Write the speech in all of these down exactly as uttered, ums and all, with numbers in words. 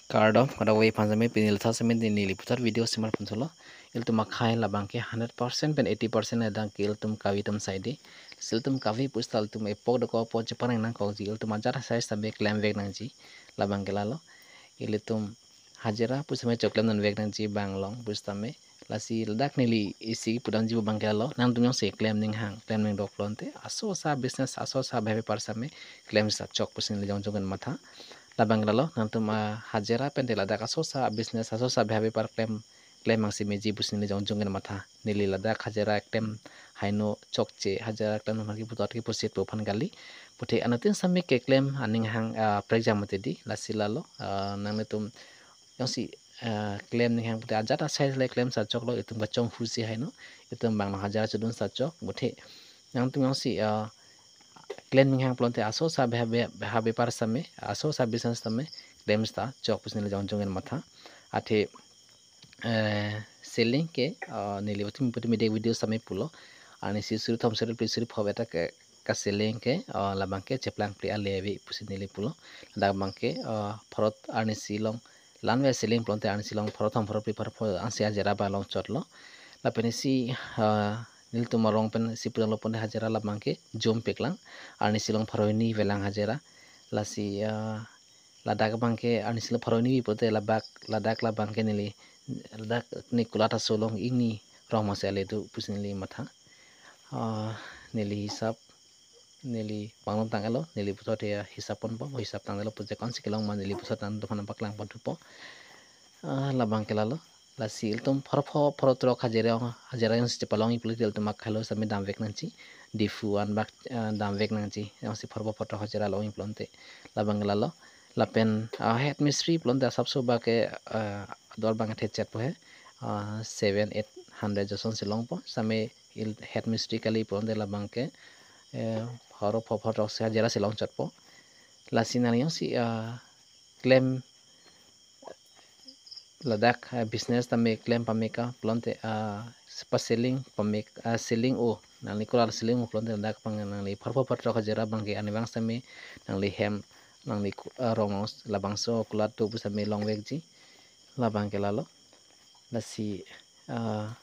Kardom, kadokave aphan sitame pini lathot sitame neli puthot video semar pon thulo. Ilitum akhai labang ke hundred percent pen eighty percent adang ke ilitum kave atum saide. Ilitum kave pusita ilitum epok dokok apot chepanang nangkokji, ilitum ajat asai sitame klemvek nangji. Labang ke lalo. Ilitum hajira pusitame choklemdunvek nangji bang along pusitame. Lasi ladak neli isi pudamji pu abang ke lalo, nangtum jongsi klem aning hang, klem aning dok pulote, aso asa business, aso asa bhai bepar sitame klem seta chok pusi neli jongjong pen matha. Labang ke lalo, nangtum a hajira pen te ladak aso asa business, aso asa bhai bepar klem, klem angsi meji pusi neli jongjong pen matha. Neli ladak hajira klem haino chokche, hajira klem nangki putot ke pusit pu aphan kali. Puthe anuttin sitame keklem aning hang, ah, prekjam mati di, lasi lalo, ah, nanglitum jongsi, ah, klem aning hang puthe ajat asai le klem seta choklo, itum kachong husi haino, itum bang along hajira chodun seta chok, puthe nangtum jongsi, ah, klem aning hang pulote aso asa bhai be-, bhai bepar sitame, aso asa business sitame, klem seta chok pusi neli jongjong pen matha. Athe, eh, selling ke, ah, neli putumi putumi dek video sitame pulo. Arnisi suri thom suri phli suri pho eta ke, kaselling ke, ah, labang ke cheplang phli ale ave pusi neli pulo. Ladak abang ke, ah, pharo arnisi along, la-an ave selling pulote arnisi along pharo thom pharo phli pharo pho angsi hajira abang along chotlo. Lapen isi, ah, nelitum arong pen si pudamlo pon hajira labang ke jom peklang. Arnisi along pharo hini avelang hajira. Lasi, ah, ladak abang ke arnisi along pharo hini ave pulote labak, ladak labang ke neli, ladak ne kulat aso along ingni rong masi ale do pusi neli matha. Ah, neli hisap, neli panglong tanglo, neli puthot ya hisap ponpo, hisap tanglo pusi konsi kelong ma neli puthot nangtum aphan paklang pon thupo. Ah, labang ke lalo. Lasi ilitum pharo pho pharo throk hajira, hajira jongsi chepalongji pulote ilitum akhai lo sitame damvek nangji. Diphu anbak, ah, damvek nangji. Jongsi pharo pho pharo throk hajira longji pulote. Labang ke lalo. Lapen, ah, head mistri pulote asapso abang ke, ah, ador abang ke thechet po he. Ah, seven, eight hundred josonsi longpo. Sitame il head mistri kali pulote labang ke, eh, pharo pho pharo throk si hajira si longchotpo. Lasi nangli jongsi, ah, klem ladak, ah, business tame klem pame ka pulote, ah, pa selling pame, ah, selling o, nangli kulat selling o pulote ladak abang nangli pharo pho pharo throk hajira abang ke arnivang sitame nangli hem, nangli ku-, ah, rong labangso kulat do pusitame longvekji. Labang ke lalo. Lasi, ah,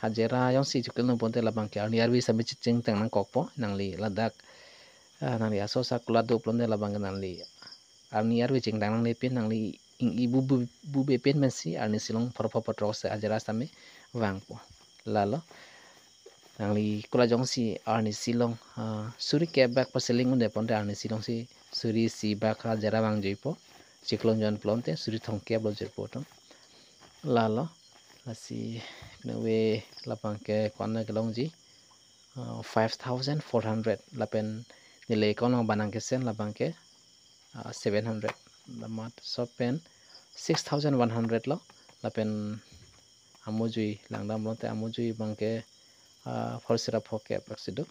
hajira jongsi choklemdun pulote labang ke arni arve sitame chechengtang nangkokpo, nangli ladak, ah, nangli aso asa kulat do pulote labang ke nangli arni arve chengtang nangne pen nangli ing-i bu bu bu be pen pensi arnisi along pharo pho pharo throk si hajira sitame vangpo. Lalo. Nangli kulat jongsi arnisi along, ah, suri kep bak pa selling un-e pulote arnisi alongsi suri isi bak hajira vangjuipo. Chiklo jon pulote suri thomkep lo juipo to. Lalo. Lasi nave labang ke ko-an kelongji, ah, five thousand four hundred lapen neli account abang nangkesen labang ke, ah, seven hundred. Lamat so pen six thousand one hundred lo. Lapen amujui langdam pulote amujui abang ke, ah, pharo sira pho kep aksi do.